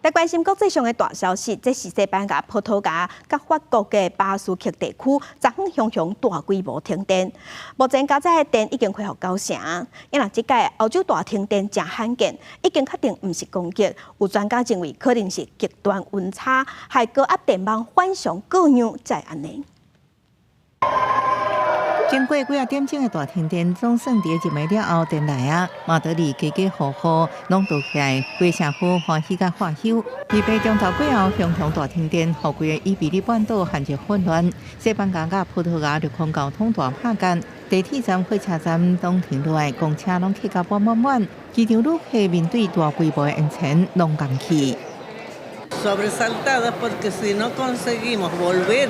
來關心國際上的大消息，這是西班牙、葡萄牙佮法國的巴斯克地區，昨昏雄雄大規模停電。目前加載的電已經恢復九成。因為這擺歐洲大停電誠罕見，已經確定毋是攻擊。有專家認為可能是極端溫差，害高壓電網反常故障才會按呢。經過幾仔點鐘的大停電，總算佇入暝了後電來啊！馬德里家家戶戶攏倒起來，規城區歡喜佮化憂。二八鐘頭過後，雄雄大停電，予規个伊比利半島陷入混亂。西班牙佮葡萄牙陸空交通大拍結，地鐵站、火車站攏停落來，公車攏客甲滿滿滿，機場旅客面對大規模的延遲，攏共去。 Sobresaltada porque si no conseguimos volver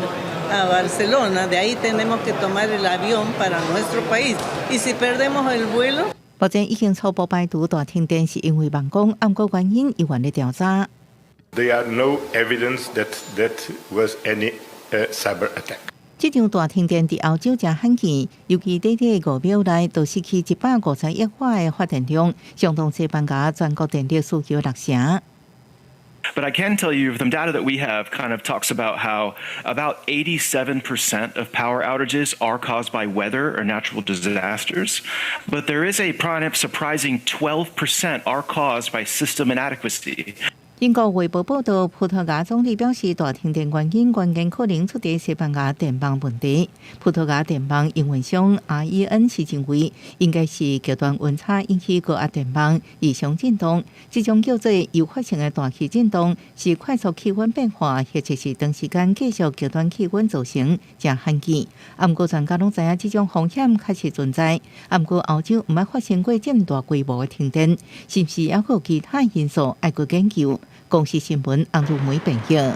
a Barcelona, de ahí tenemos que tomar el avión para nuestro país. Y si perdemos el vuelo，目前已經初步排除大停電是因為網攻，毋過原因猶原咧調查。 There are no evidence that that was any cyber attack. 這場大停電佇歐洲誠罕見，尤其短短5秒內就失去150億瓦的發電量，相當西班牙全國電力需求六成。 But I can tell you the data that we have kind of talks about how about 87% of power outages are caused by weather or natural disasters. But there is a kind of surprising 12% are caused by system inadequacy. 英國衛報報導，葡萄牙總理表示，大停電原因關鍵可能出佇西班牙電網問題。葡萄牙電網營運商 REN 是認為，應該是極端溫差引起高壓電網異常震動，這種叫做誘發性的大氣震動，是快速氣溫變化，或者是長時間繼續極端氣溫造成，誠罕見。毋過專家攏知影這種風險確實存在。毋過歐洲毋捌發生過這麼大規模的停電，是毋是猶閣有其他因素愛閣研究？公視新聞洪如梅編譯。